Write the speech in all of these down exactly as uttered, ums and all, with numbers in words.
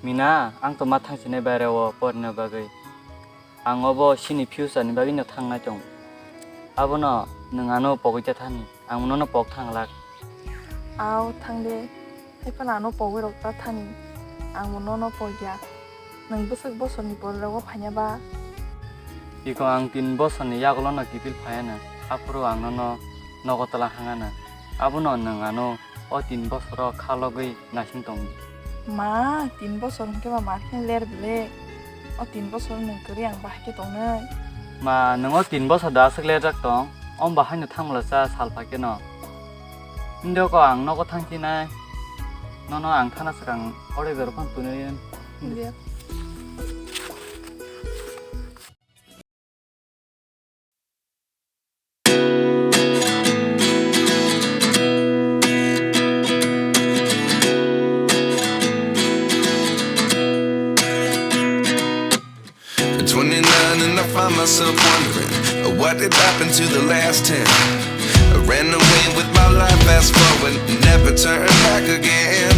Mina, ang to ma thangsinai baire o porina bagwi. Ang obo chini future ni bagwi no thangnai tong. Abono nwng ano pogwi ta thani, ang nono pok thanglak. Ao, thangde. Hai phano ano pogwi rok ta thani, ang bo nono pogya. Nwng bwswk bosorni pore rogo phaina ba? Iko ang tin bosorni yagulono kiphil phaiya na, aphuru ang nono nogo twlang hanga na. Abono nwng ano o tin bosoro kha logwi naising tong di. Ma, tin bosor hwnkhe ba ma khe ler bele? O tin bosor nwng kwrwi ang bahai khe tongnai. Ma, nwng o tin bosor da aswk lerjak tong? Om bahaino thangmala cha sal phaikhe no. Hindi ko ang nogo thangsinai. Nono ang thana swkang order berok phano tunui. Hindi. At twenty-nine and I find myself wondering, uh, what did happen to the last ten? I ran away with my life, fast forward, never turn back again.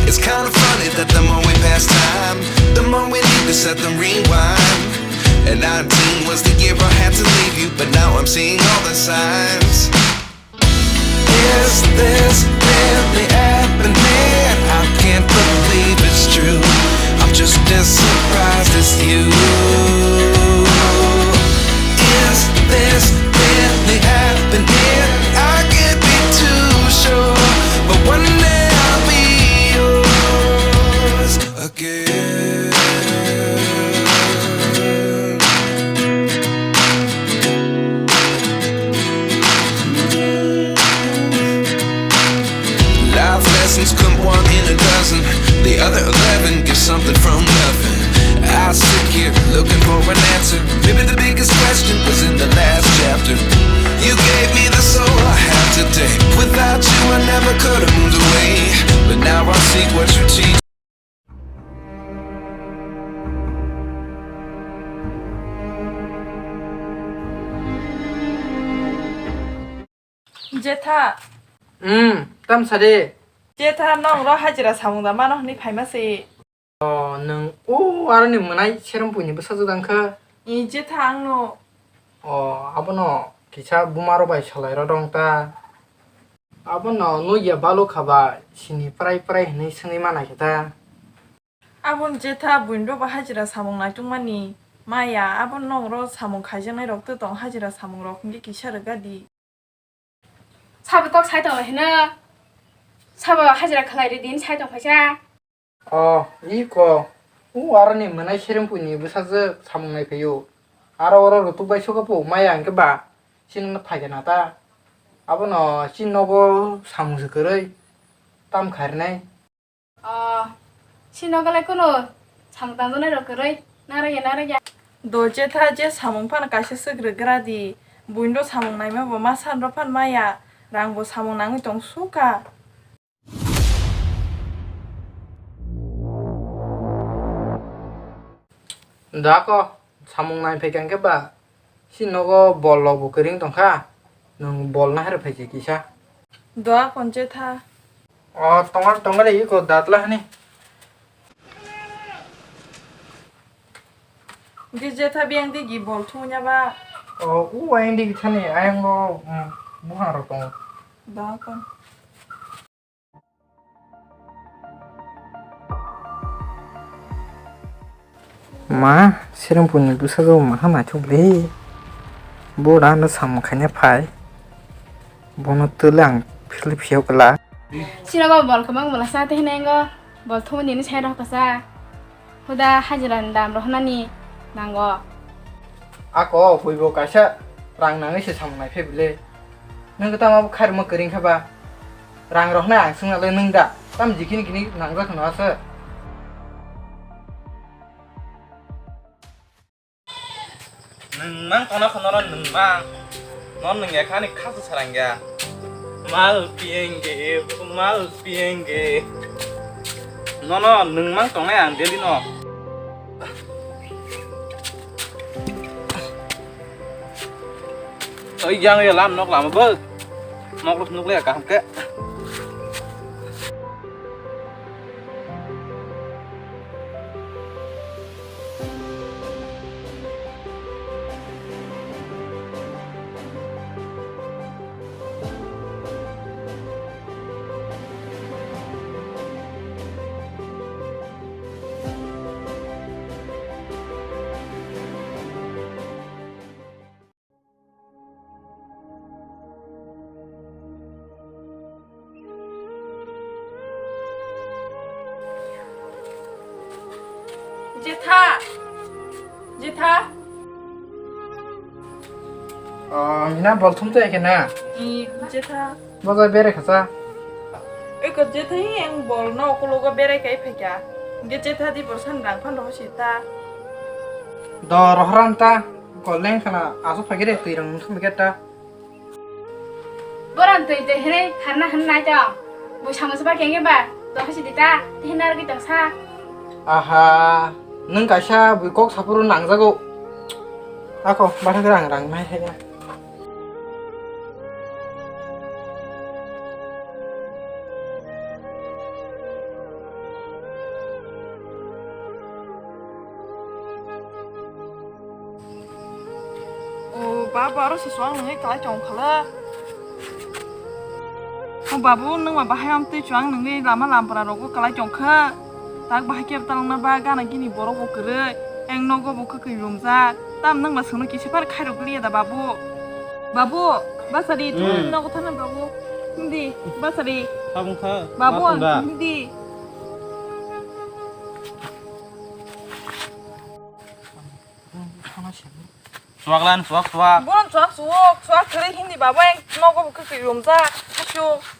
It's kinda funny that the more we pass time, the more we need to set the rewind. And nineteen was the year I had to leave you, but now I'm seeing all the signs. Is this really happening? I can't believe it's true. I'm just as surprised as you. Is this really happening? I can't be too sure, but one day I'll be yours again. Life lessons come one in a dozen. The other eleven give something from nothing. I sit here looking for an answer. Maybe the biggest question was in the last chapter. You gave me the soul I have today. Without you, I never could have moved away. But now I see what you teach. Jetha. Hmm, tam sade. Jetha, nong ro hajira samung da mano hwnwi phaima se. O, nwng o aroni mwnai Serempuini bwsajwk dang kha? I, Jetha, ang no. O, abono kisa buma rok bai salai rw dong ta. Abono nugya balukha ba sini prai prai hwnwi swngwi ma naikha ta. Aboni Jetha, buini rok bo hajira samung naitung mani maya, aboni nong ro samung khaijaknai rok tong, hajira samung rok hwnkhe kisa rwga di. Sabo kok sai tong hino. Sabo hajira khlai ri din sai tong phaisa. O, iko. U aroni mwnai Serempuini bwsajwk samung nai phaio. Aro oro rutuk bai suka po maya hwnkhe ba chini no phaikha na ta. Abono chini nogo samung se kwrwi tam kharinai. O, chini nogo lai kunu samung tangjaknai rok kwrwi narwkya narwkya. Do Jetha, je samung phano kaisa swk rwgra di. Buini rok samung naima bo ma san rok phano maya. Rang bo samung nangwi tong suka. Dako, samung nai phaikha hwnkhe ba, si nogo bol rok bo kwrwng tongkha, nwng bol naharwi phaikha kisa. Doa konche tha. O, tongo, tongo de, iko datla hani. Di Jetha biyang di gi bol thunya ba. O, u ayang di thani, ayang bo, um, buhang rok tongo. Doa kon. Ma, Serempuini bwsajwk maha naithok le. Bo da no samung khaina phai. Bono twle ang philip phiyok la. Sira go bol kwbang bwla sa te hinai go. Bol thumani ni sai rok kasa. Huda hajira ni dam rohna ni nango. Ako, buibo kaisa rang nangwi se samung nai phe bile. Nwng tamo khairma kwrwng kha ba? Rang rohna ang swngna le nwng da? Tam jikini kini nangjak hwno aswk. Nwng mang tongna kho nono nwng mang. Nono nwng ya khani khasu sarang ya. Mal pienge, mal pienge. Nono nwng mang tongnai ang daily no. Oi yang ya lam nok lama bo. Nok nok le kaham ke. Jetha. Jetha. Oh, mina bol thum to ekena. I, Jetha. Boza bere khasa. Eko Jetha hi ang bol no okologo bere kai phaikya. Ge Jetha di borsan rang phan roho sita. Do rohran ta. Koleng khana aso phagire twi rang thum ta. Boran twi twi hinwi kharna hinwi nai tong. Bo samung se ba kenge ba, tong khe sidi ta, tei hinwi narwgwi tong sa. Aha, nwng kaisa bui kok saphuru nangjago. Ako, batha khe rang rang nai khe. O babu, aro se chuwang nungwi kalai tong khala. O babu, nungma bahai amtwi chuwang nungwi lama lampra rogo kalai tong kha. Tak bahai khe talangna ba gana gini borok bo kwrwi. Eng nogo bo kwkwi rumjak. Tam nungma sungno kisa phar khairok liya da babu. Babu, basari, hmm, nogo thana babu. Hindi, basari. Tabung kha. Babu, ma tong da? Hindi. Chuwak lan, chuwak, chuwak. Bono chuwak, chuwak, chuwak, kwrwi hindi baba, eng nogo bo kwkwi rumjak, hachuk.